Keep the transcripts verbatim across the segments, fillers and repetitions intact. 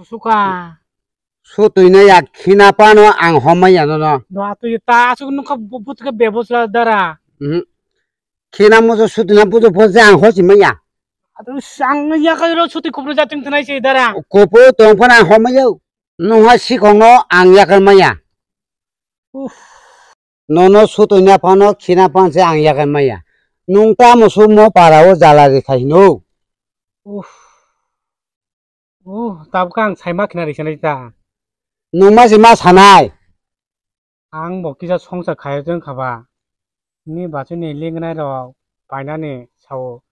Suka. Sutwina ya khina pano ang homai ya nono. Do atu ta asuk nukha bu-, but ke bebos la dara. Mhm. Khina muso sutwina bujo pose ang hosi maya. Atu sang ya ka ro suti kupro jating tnai se dara. Kupu tong phan ang homai ya. Nungha sikong no ang yakar maya. Uff. Nono sutwina phano khina phan se ang yakan maya. Nung tamo sukmo para o jala rikha hino. Uff. Uh, tabuk ang saima khina rikha nai ta. Nung ma se ma sanai. Ang bo kisa songsa khayo jeng khaba. Ni bachuni lingnai rok painani sao.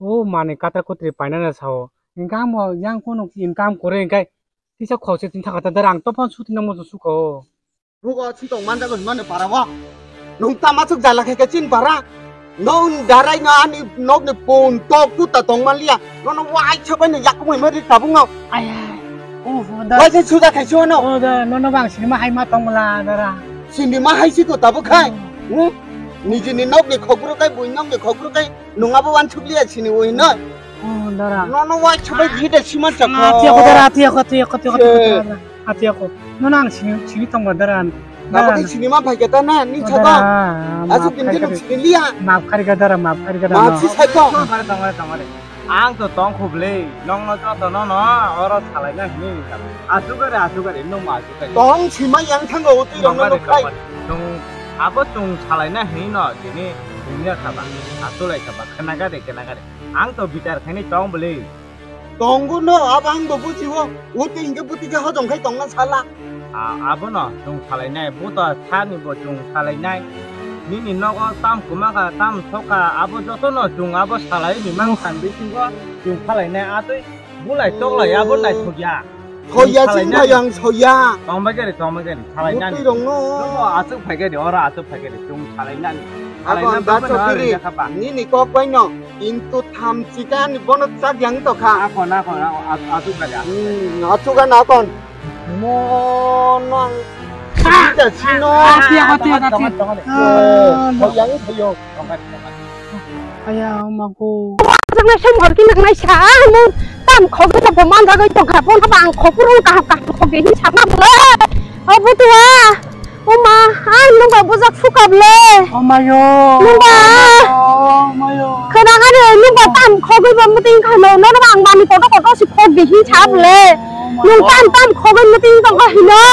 O mani katra kutri painani sao. Hingke ang bo yang kono income kore hingke kisa khokse tin thaka ta dar ang tophon suti nang mo suko. Bugo chini tong manjago hinmano para o. Nung tama chuk jala khe khe chini para. Nung darai no ani nok ni pun tok kuta tong manliya. Nono waisa bai no yakumui mari tabung no. Aya. Oh, da. Waisa suja khai suano. Oh, da, nono bang sini ma hai ma tong mala dara. Sini ma hai si ko tabuk khai. Hmm. Hmm? Niji ni nok ni khokbro kai bui nok ni khokbro kai. Nung abo wansuk liya sini ui no. Oh, dara. Nono waisa bai jide siman chakha. Ah, tiya ko dara, tiya ko, tiya ko, tiya ko, tiya ko, tiya ko. Nono ang sini, sini tongba dara. Nabo dara. Ki sini ma phai keta na, ni chakha. Dara, asu maaf kinti khai nung kari. Sini liya. Maaf kari ka dara, maaf kari ka dara. Maaf si sai ko. Tongare, tongare, tongare. Ang to tong khuble, nong no joto no no, oro salai na hini. Asu gare, asu gare, nung ma asu gare. Tong sima yang thango utui rong no khai. Tong abo tong salai na hini no, dini dunia khaba, asu lai khaba, kena gare, kena gare. Ang to bichar khainai tong bwle. Tongo no, abo ang bo bujiwo. Uti hingke buti je hojom khai tongna sala. A, abono chwng salainai, buto sani bo chwng salainai. Nini nogo tam kwma kha, tam sok kha, abo jotono chwng abo salai ni mang san bisingo chwng salainai. Atwi bulai toklai abo naithok ya. Soya chwng chini salainani. Thayang soya. Tongbai gari, tongbai gari, salainani. Mutwi rongno. Nogo aswk phai gari, oro aswk phai gari, chwng salainani. Abo salaina ang da bwkha chokiri, rwjakha ba. Nini kok bai no, kintu thamchi ka ni bono chak yang to kha. Akon, akon, akon, aswk gari, aswk gari. Hmm, aswk gari akon. Mo no ang. Ah! Sita sino. Ah, tiya, tiya, tiya. Tongbai, tongbai. Ah, no. Soya ni soya. Tongbai, tongbai. Aya, mago. Jagna sem hor ki nang nai sa, mo tam khogwi ta bo man jagoi tong kha, bon haba ang khopuru kaham kaham khogwi hin sakna bole. O butua, o ma, ang nungba bujak suka bole. O mayo. Nungba. O mayo. Khwnang ani nungba tam khogwi ba muting khano, nono ba ang mani koto koto si khogwi hin sa bole. O mayo. Nung tam tam khogwi muting tong kha hino.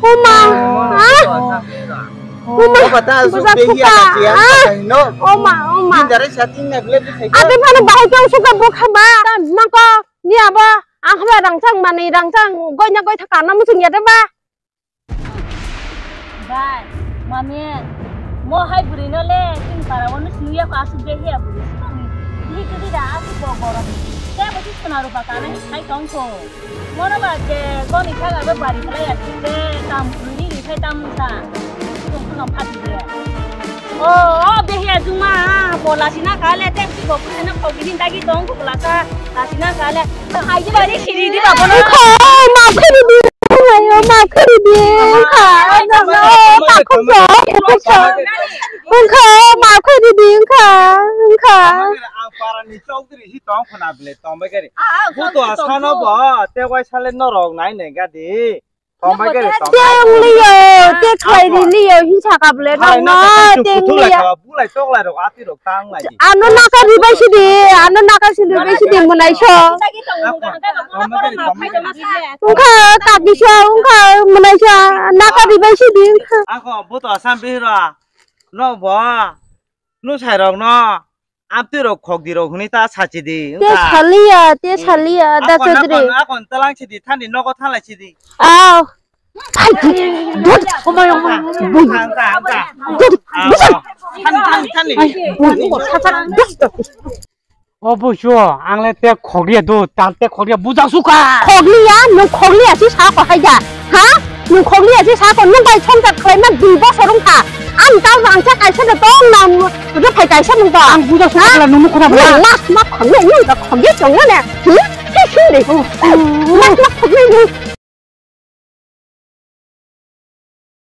O ma. O, ah. O ma. O ba ta su bujak be hiya suka. Ka chiya, ah. Ka hino. O ma, o ma. Ni dare sa ting na ble bi khai. Ate phano bahai khe usuk ka bo khama. Ta mako ni abo ang khama rang chang mani rang chang goi na goi thaka na muchung ya de ba. Bai, mami, mo hai bwrwi no le chini para o no sinu ya ko asuk be hiya bwrwi sukani. Bihik bihik da asuk bo borom. Te bo si sona rupa kana hai tong ko. Mono ba je goni thaga be bari khlai ya, je tam riri khai tam sa. Tong khno phat de. O, o, behi ajuma, bo lasi na kale, te si bo khna khogini dagi tong ko lasa, lasi na kale. Ai di bari siri di ba bono. Kho, ma khiri di. Ayo, ma khiri di. Kha, no, no, ma khum so, khum so. Kho, ma khiri di. Kha, kha. Ang para ni chowdhury hi tong khna ble tong bai gari. Ah, ah, buto chowdhury, asano chowdhury. Bo, te wai sale norok nai nai gadi. Tongbai gari, tongbai. Te wng liyo, te khlai ri liyo, hin saka ble nang no, te wng liyo. Bulai toklai rok, ati rok tang lai. Ano naka ribai sidi, ano naka sidi ribai sidi mwnai so. Ako, tongbai gari, tongbai gari. Wngkha, kaki so, wngkha, mwnai so, naka ribai sidi, wngkha. Ako, buto asam bihira, no bo, no sai rok no. Amtwi rok khokdi rok hwnwi ta sachidi. Te wngkha. Saliya, te saliya, da akon, Chaudhary. Akon, akon talang sidi, thani nogo thalai sidi. Aw. Hai, dot, omai, omai, omai. Wngkha, wngkha. Dot, ah, bujang. Thani, thani, thani. Ai, bujang, sacha, dot, dot. O busu, ang le te khokliya do, tal te khokliya bujang suka. Khokliya, nwng khokliya si sa ko hai da. Ha? Nwng khokliya si sa ko, nwng bai songsa khlaima dui bosor wngkha. Ang tao rangchak kaisa de tong na, rwphai kaisa nwng tong. Ang buja sukha bwla, nwng nukho na bwla. Nwng mas ma khoknai, nwng da khokya chongya ne. Hmm? He sing de. Oh. Mas ma khoknai nwng.